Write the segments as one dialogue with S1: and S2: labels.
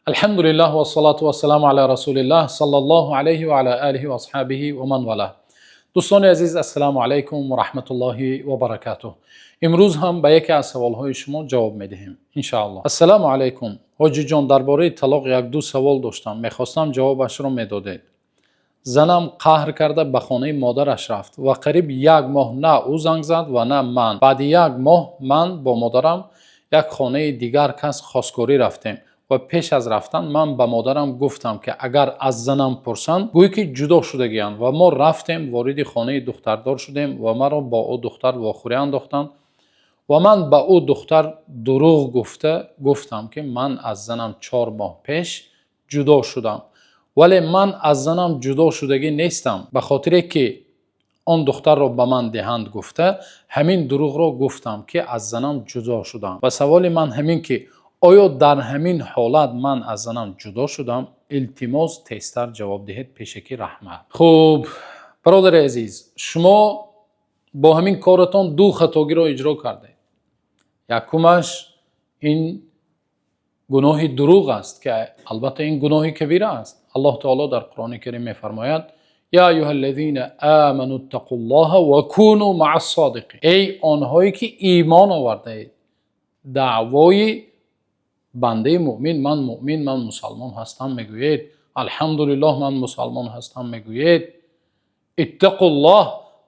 S1: Алҳамдулиллаҳ вассалату вассаламу ала расулиллаҳ саллаллоҳу алайҳи ва ала олиҳи ва асҳобиҳи ва ман валаҳ. Дӯстони азиз, ассалому алайкум ва раҳматуллоҳи ва баракатуҳ. Имрӯз ҳам ба яке аз саволҳои шумо ҷавоб медиҳем, иншоаллоҳ. Ассалому алайкум, ҳоҷиҷон, дар бораи талоқ як-ду савол доштам, мехостам ҷавобашро медодед. Занам қаҳр карда ба хонаи модараш рафт ва қариб як моҳ на ӯ занг зад ва на ман. Баъди як моҳ ман бо модарам як хонаи дигар кас хостгорӣ рафтем ва пеш аз рафтан ман ба модарам гуфтам, ки агар аз занам пурсанд, гӯй ки ҷудо шудагианд. Ва мо рафтем, вориди хонаи духтардор шудем ва маро бо ӯ духтар вохӯрӣ андохтанд ва ман ба ӯ духтар дурӯғ гуфта гуфтам, ки ман аз занам 4 моҳ пеш ҷудо шудам, вале ман аз занам ҷудо шудагӣ нестам. Ба хотире ки он духтарро ба ман диҳанд гуфта, ҳамин дурӯғро гуфтам, ки аз занам ҷудо шудам. Ва саволи ман ҳамин, ки оё дар ҳамин ҳолат ман аз занам ҷудо шудам? Илтимос, тезтар ҷавоб диҳед, пешакӣ раҳмат. Хуб, бародари азиз, шумо бо ҳамин коратон ду хатогиро иҷро кардед. Якумаш ин гуноҳи дурӯғ аст, ки албатта ин гуноҳи кабира аст. Аллоҳ таоло дар Қуръони Карим мефармояд: يا أيها الذين آمنوا اتقوا الله وكونوا مع الصادقين. Эй онҳое ки имон овардаед, даъвои бандаи муъмин, ман муъмин, ман мусалмон ҳастам мегӯед, алҳамдулиллоҳ, ман мусалмон ҳастам мегӯед, اتقوا الله,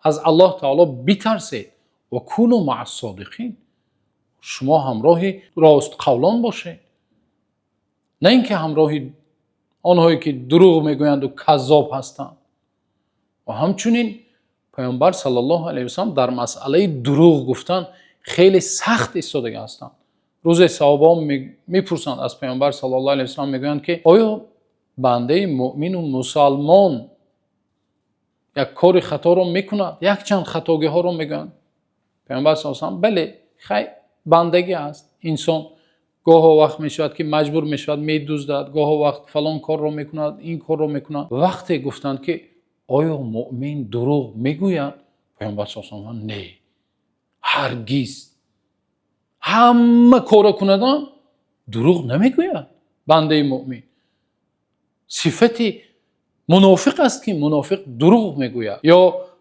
S1: аз Аллоҳ таоло битарсед, وكونوا مع الصادقين, шумо ҳамроҳи ростқавлон бошед, на ин ки ҳамроҳи онҳое ки дурӯғ мегӯянду каззоб ҳастанд. Ва ҳамчунин Паёмбар саллаллоҳу алайҳи васаллам дар масъалаи дурӯғ гуфтан хеле сахт истодага ҳастанд. Рӯзе саҳобаҳо мепурсанд аз Паёмбар саллаллоҳу алайҳи васаллам, мегӯянд, ки оё бандаи муъмину мусалмон як кори хаторо мекунад? Якчанд хатогиҳоро мегӯянд. Паёмбар саллаллоҳу алайҳи васаллам: бале, хай, бандагӣ аст, инсон гоҳо вақт мешавад, ки маҷбур мешавад, медуздад, гоҳо вақт фалон корро мекунад, ин корро мекунад. Вақте гуфтанд, ки оё муъмин дурӯғ мегӯяд? Паёмбар саллаллоҳу алайҳи васаллам: не, ҳаргиз, ҳама коро кунадам, дурӯғ намегӯяд бандаи муъмин. Сифати мунофиқ аст, ки мунофиқ дурӯғ мегӯяд. Ё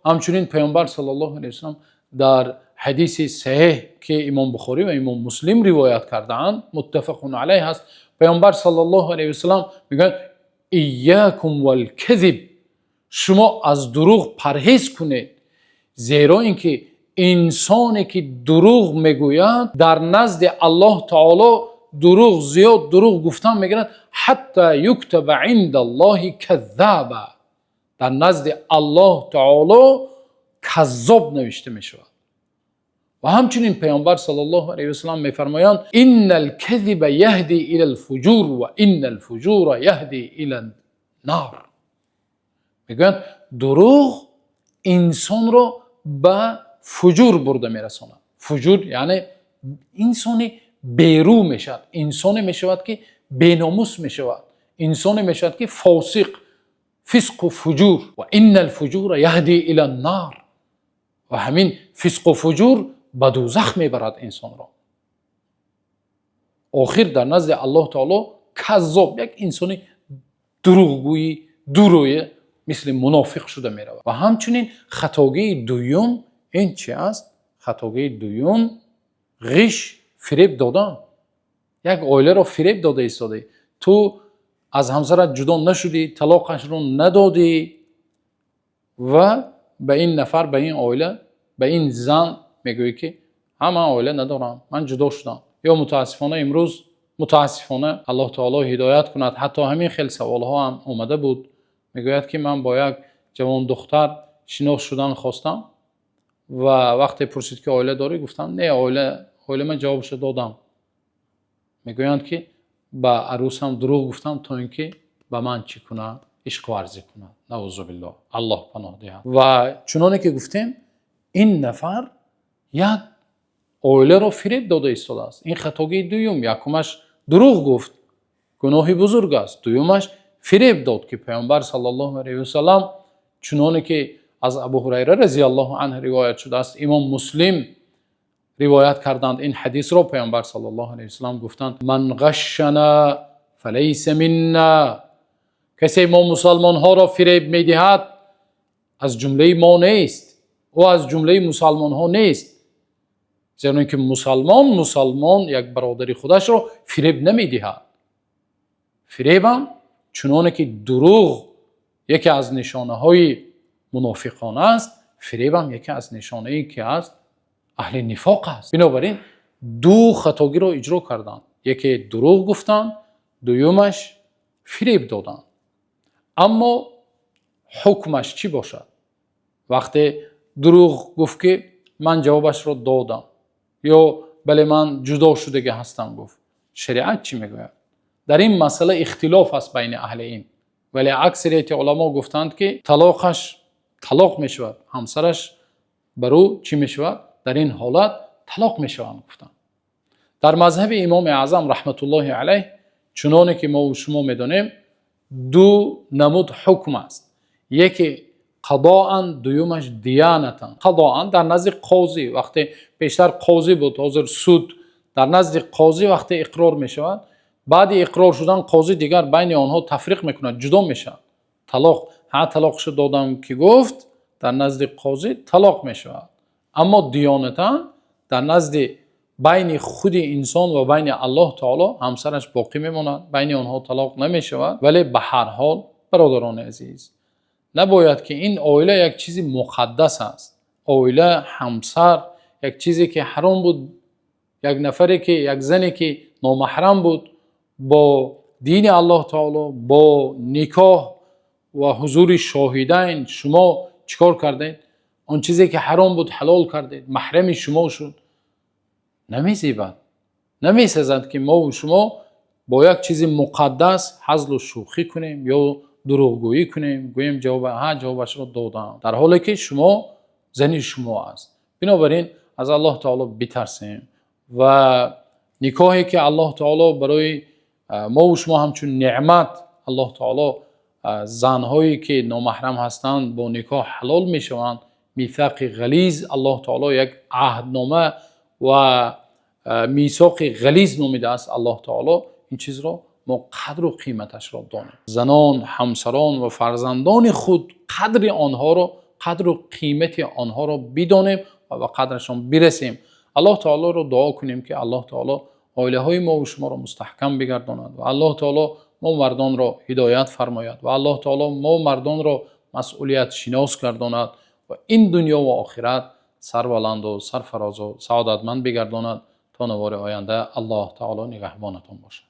S1: ҳамчунин Паёмбар саллаллоҳу алайҳи васаллам дар ҳадиси саҳеҳ, ки Имом Бухорӣ ва Имом Муслим ривоят кардаанд, متفق عليه ҳаст, Паёмбар саллаллоҳу алайҳи васаллам мегӯянд: إياكم والكذب, шумо аз дурӯғ парҳез кунед, зеро ин ки инсоне ки дурӯғ мегӯяд, дар назди Аллоҳ таоло дурӯғ зиёд дурӯғ гуфтан мегирад, حتى يكتب عند الله كذابا, дар назди Аллоҳ таоло каззоб навишта мешавад. Ва ҳамчунин Паёмбар саллаллоҳу алайҳи васаллам мефармоянд: إن الكذب يهدي إلى الفجور وإن الفجور يهدي إلى النار. Мегӯянд, дурӯғ инсонро ба фуҷур бурда мерасонад. Фуҷур яъне инсони берӯ мешавад, инсоне мешавад, ки беномус мешавад, инсоне мешавад, ки фосиқ, фисқу фуҷур. وإن الفجور يهدي إلى النار, ва ҳамин фисқу фуҷур ба дӯзах мебарад инсонро. Охир дар назди Аллоҳ таоло каззоб, як инсони дурӯғгӯи дурӯя, мисли мунофиқ шуда меравад. Ва ҳамчунин хатогии дуюм ин чи аст? Хатогии дуюм ғиш, фиреб додан. Як оиларо фиреб дода истодаӣ. Ту аз ҳамсарат ҷудо нашудӣ, талоқашро надодӣ ва ба ин нафар, ба ин оила, ба ин зан мегӯӣ, ки ҳа, ман оила надорам, ман ҷудо шудам. Ё мутаассифона имрӯз, мутаассифона, Аллоҳ таоло ҳидоят кунад, ҳатто ҳамин хел саволҳо ҳам омада буд. Мегӯяд, ки ман бо як ҷавондухтар шинос шудан хостам ва вақте пурсид, ки оила дорӣ, гуфтам: не, оила ман ҷавобашро додам. Мегӯянд, ки ба арӯсам дурӯғ гуфтам, то ин ки ба ман чӣ кунад? Ишқварзӣ кунад. Наузу биллоҳ, Аллоҳ паноҳ диҳад. Ва чуноне ки гуфтем, ин нафар як оиларо фиреб дода истодааст. Ин хатогии дуюм. Якумаш дурӯғ гуфт, гуноҳи бузург аст. Дуюмаш фиреб дод, ки Паёмбар саллаллоҳу алайҳи васаллам, чуноне ки аз Абу Ҳурайра разияллоҳу анҳу ривоят шудааст, Имом Муслим ривоят карданд ин ҳадисро, Паёмбар саллаллоҳу алайҳи васаллам гуфтанд: من غشنا فليس منا. Касе мо мусулмонҳоро фиреб медиҳад, аз ҷумлаи мо нест, ӯ аз ҷумлаи мусулмонҳо нест, зеро ки мусулмон як бародари худашро фиреб намедиҳад. Фиреб ҳам чунонки дурӯғ яке аз нишонаҳои мунофиқон аст, фиреб ҳам яке аз нишонае ки аст аҳли нифоқ аст. Бинобар ин ду хатоеро иҷро карданд: яке дурӯғ гуфтанд, дуюмаш фиреб доданд. Аммо ҳукмаш чӣ бошад? Вақте дурӯғ гуфт, ки ман ҷавобашро додам, ё бале, ман ҷудо шудагӣ ҳастам гуфт, шариат чӣ мегӯяд? Дар ин масъала ихтилоф аст байни аҳли илм, вале аксарияти уламо гуфтанд, ки талоқаш талоқ мешавад, ҳамсараш бар ӯ чӣ мешавад? Дар ин ҳолат талоқ мешаванд, гуфтанд. Дар мазҳаби Имоми Аъзам раҳматуллоҳи алайҳ, чунонки мо ва шумо медонем, ду намуд ҳукм аст: яке қазоан, дуюмаш диёнатан. Қазоан дар назди қозӣ, вақте пештар қозӣ буд, ҳозир суд, дар назди қозӣ вақте иқрор мешавад, баъд иқрор шудан қозӣ дигар байни онҳо тафриқ мекунад, ҷудо мешавад. Талоқ, ҳа, талоқашро додам ки гуфт, дар назди қозӣ талоқ мешавад. Аммо диёнатан дар назди байни худи инсон ва байни Аллоҳи таъоло ҳамсараш боқӣ мемонад, байни онҳо талоқ намешавад. Вале ба ҳар ҳол, бародарони азиз, набояд ки ин оила як чизи муқаддас аст. Оила, ҳамсар як чизе ки ҳаром буд, як нафаре ки, як зане ки номаҳрам буд, бо дини Аллоҳи таъоло, бо никоҳ ва ҳузури шоҳидайн шумо чӣ кор кардед? Он чизе ки ҳаром буд, ҳалол кардед, маҳрами шумо шуд. Намезебад, намесазад ки мо ва шумо бо як чизи муқаддас ҳазлу шӯхӣ кунем ё дурӯғгӯӣ кунем, гӯем ҷавоб, ҳа, ҷавобашро додам, дар ҳоле ки шумо зани шумо аст. Бинобар ин аз Аллоҳи таъоло битарсем ва никоҳе ки Аллоҳи таъоло барои мо ва шумо ҳамчун неъмат, Аллоҳи таъоло занҳое ки номаҳрам ҳастанд бо никоҳ ҳалол мешаванд, мисоқи ғализ, Аллоҳи таъоло як аҳднома ва мисоқи ғализ номидааст Аллоҳи таъоло, ин чизро мо қадру қиматашро донем. Занон, ҳамсарон ва фарзандони худ, қадри онҳоро, қадру қимати онҳоро бидонем ва ба қадрашон бирасем. Аллоҳи таъолоро дуо кунем, ки Аллоҳи таъоло оилаҳои мо ва шуморо мустаҳкам бигардонад ва Аллоҳи таъоло мо мардонро ҳидоят фармояд ва Аллоҳи таъоло мо мардонро масъулиятшинос гардонад ва ин дунё ва охират сарбаланд ва сарфароз ва саодатманд бигардонад. То навори оянда, Аллоҳи таъоло нигаҳбонатон бошад.